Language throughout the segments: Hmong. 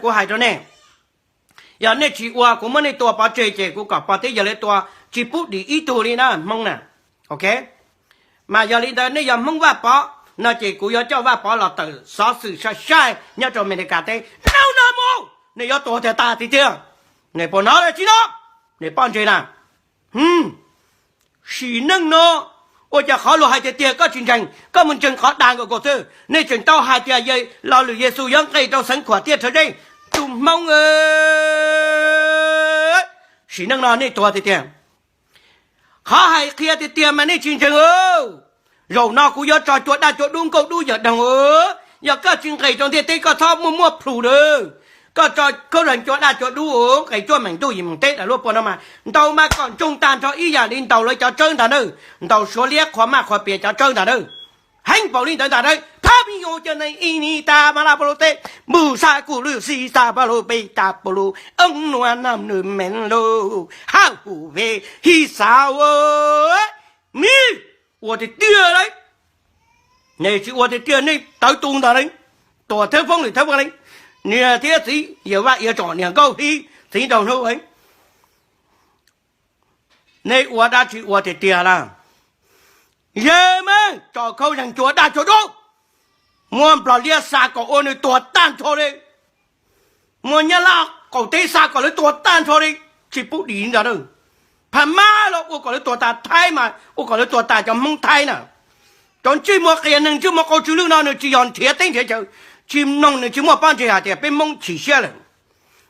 Kuv hais rau nej, yog nej tsis ua, kuv muab nej tua pov tseg ces kuv kom pog thiab yawg lawv tua tsis pub dim ib tug li na Hmoob na. Ok, mas yog li ntawd nej yog Hmoob Vaj Pov no ces kuv yuav coj Vaj Pov los tawm xov xwm sai sai nyob rau Amelikas teb. Hnub no mus nej yuav tuag tiag tas tiag tiag. Nej puas hnov los tsis hnov? Nej poj ntse na. Sim neej no, ua cas qhov luag hais tiag tiag koj tsis ntseeg, koj mus ntseeg qhov dag nkaus xwb. Nej tseem tau hais tias lo lus Yexus yuav nqis rau xeev Khuam Tiaj Rhawv Zeb, tus Hmoob. Sim neej no nej tuag tiag tiag. Qhov hais qhia tiag tiag mas nej tsis ntseeg. Zaum no kuv yuav tso cua daj cua dub, nkauj dub yawm doog. Yog koj tsis nqis rau ntiaj teb koj txhob muaj muaj plhus lawm. Koj tso khaub zag cua daj cua dub, nqis cuaj meem ntuj yim meem teb lawm luaj puas no mas ntau mas kom ntsoog tag nrho ib yam li ntaus lawv cov tsawb ntag na, ntaus Suav liab qhua maj qhua pias cov tsawb ntag na. Heev npaum li ntawd ntag na. Phab me nyuam cov neeg ib ni tas mas laj pab lub teb, npug sab kuj lwj xib sab pab lub peb tas pab lub oob nua nam nws mev lub hab hum ve hib xav. Nws ua tiag tiag lawm. Nej tsis ua tiag tiag nej tawv tu ntag lawm. Tuam thawb foob lwm thawb foob li, niam thiab txiv yawm vaj iav tsom niam nkauj hib txiv nraug hnub. Nej ua dab tsi ua tiag tiag lawm? Yawg Meej tso khaub zag cua daj cua dub, muab nplog liab xa kom ua nws tuag tag nrho li. Muab Nyab Laj qaum teb xa kom lawv tuag tag nrho li, tsis pub dim ntag na. Phab Mab los ua kom lawv tuag tas, Thaib mas ua kom lawv tuag tas cov Hmoob Thaib na. Cov ntsej muag qias neeg ntsej muag qau tsw lwj no nws tsis yog nrhiav teb nrhiav chaw, tsis mloog, nws tsis muaj pob ntseg hais tias peb Hmoob chim siab lawm.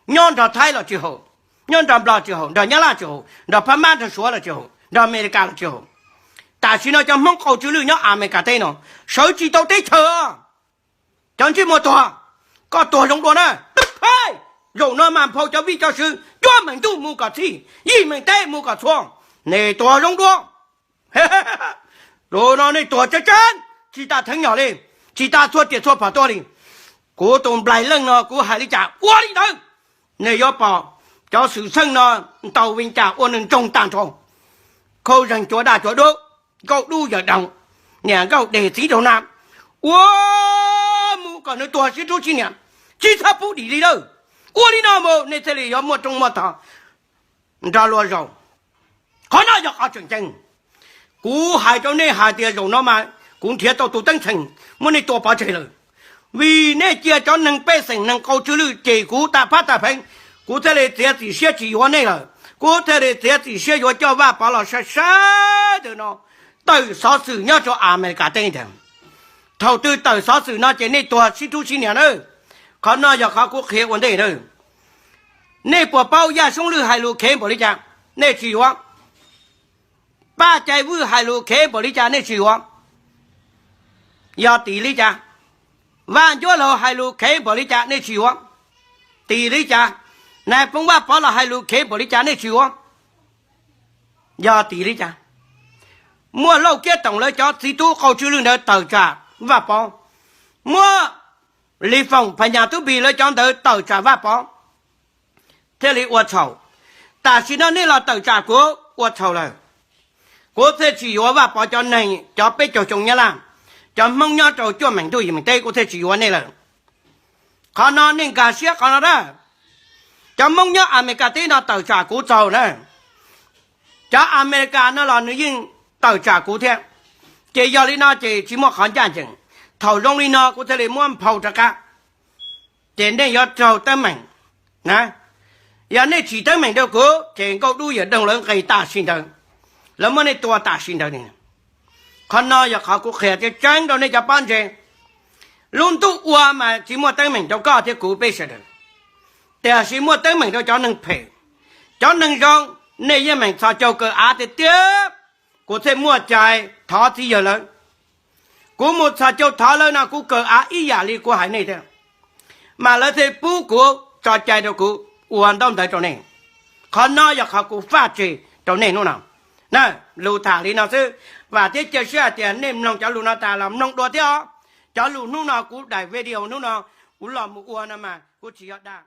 Nyob nrog Thaib los tsis haum, nyob nrog Nplog tsis haum, nrog Nyab Laj tsis haum, nrog Phab Mab nrog Suav los tsis haum, nrog Amelikas los tsis haum. Tam sim no cov Hmoob qau tsw lwj nyob Amelikas teb no sawv tsis tau teb chaws. Cov ntsej muag tuag, koj tuag zoo dua na. Zaum no mas nphau cov vij cov sw, cuaj meem ntuj mus kom txhij, yim meem teb mus kom txhua, nej tuag zoo dua. Zaum no nej tuag tseeb tseeb, tsis tas theeb nyom li, tsis tas txhua riam txhua phom tuaj li. Kuv tus nplaig leej no kuv hais li cas ua li ntawd. Nej yuav pom cov xwm txheej no ntaus Vees Cas ua nws ntsoog tag nrho. Khaub zag cua daj cua dub, nkauj dub yawm doog, niam nkauj deg txiv nraug na, ua mus kom nws tuag sib rub sib niam, tsis txhob pub dim li lawm. Ua li no mus nej thiaj li yuav muaj rooj muaj tog nrog luag zaum. Qhov no yog qhov tseem ceeb. Kuv hais rau nej hais tias zaum no mas kuv nrhiav tau tus teeb txheem muab nej tua pov tseg lawm. Vim nej cia cov neeg pej xeem neeg qau tsw lwj cem kuv tas phab tas pheeb, kuv thiaj li txiav txim siab tsis yuav nej lawm. Kuv thiaj li txiav txim siab yuav coj Vaj Pov los sai sai ntawm no tawm xov xwm nyob rau Amelikas teb ntag. Thaum twg tawm xov xwm no ces nej tuag sib rub sib niam nawb. Qhov no yog qhov kuv qhia ua ntej nawb. Nej puas paub Yaj Xyoob Lwj hais lus khev npaum li cas? Nej tsis yuav. Paj Cai Vwj hais lus khev npaum li cas? Nej tsis yuav. Yog tim li cas? Vaj Ncuab Laug hais lus khev npaum li cas? Nej tsis yuav. Tim li cas? Nais Phoo Vaj Pov los hais lus khev npaum li cas? Nej tsis yuav. Yog tim li cas? Muaj Lauj Kiab Toom lawv cov txiv tub qau tsw lwj ntawd tawm tsam Vaj Pov, muaj Lis Foom Phas Nyas Tub Npis lawv cov ntawd tawm tsam Vaj Pov, thiaj li ua txhaum. Tam sim no nej los tawm tsam kuv ua txhaum lawm. Kuv thiaj tsis yuav Vaj Pov cov neeg, cov peb caug xyoo Nyab Laj, cov Hmoob nyob rau cuaj meem ntuj yim meem teb, kuv thiaj tsis yuav nej lawm. Qhov no nej nkag siab qhov no na. Cov Hmoob nyob Amelikas teb no tawm tsam kuv txaus na. Cov Amelikas no los nws yeej tawm tsam kuv thiab. Ces yog li no ces tsis muaj qhov ncaj ncees. Thaum zoo li no kuv thiaj li muab nphau rov qab, ces nej yuav raug teeb meem na. Yog nej tsis teeb meem rau kuv ces nkauj dub yawm doog lawv nqis tam sim ntawd, lawv muab nej tua tam sim ntawd li. Qhov no yog qhov kuv qhia tseeb tseeb rau nej cov pob ntseg. Lub ntuj ua mas tsis muaj teeb meem rau koj thiab kuv peb sawv daws, tiam sis muaj teeb meem rau cov neeg phem. Cov neeg zoo, nej yeej meem txhos caug kawg av tiag tiag. Kuv thiaj muaj cai thov txiv yawg lawv. Kuv mus txhos caug thov lawv no kuv kawg av ib yam li kuv hais nej tiag, mas lawv thiaj pub kuv tso cai rau kuv ua ntaub ntawv rau nej. Qhov no yog qhov kuv faj tseg rau nej hnub no. Na, lus tham li no xwb, vam thiab cia siab hais tias nej mloog cov lus no tas los mloog dua thiab os. Cov lus hnub no kuv daim video hnub no kuv los mus ua no mas kuv tsis yog dag.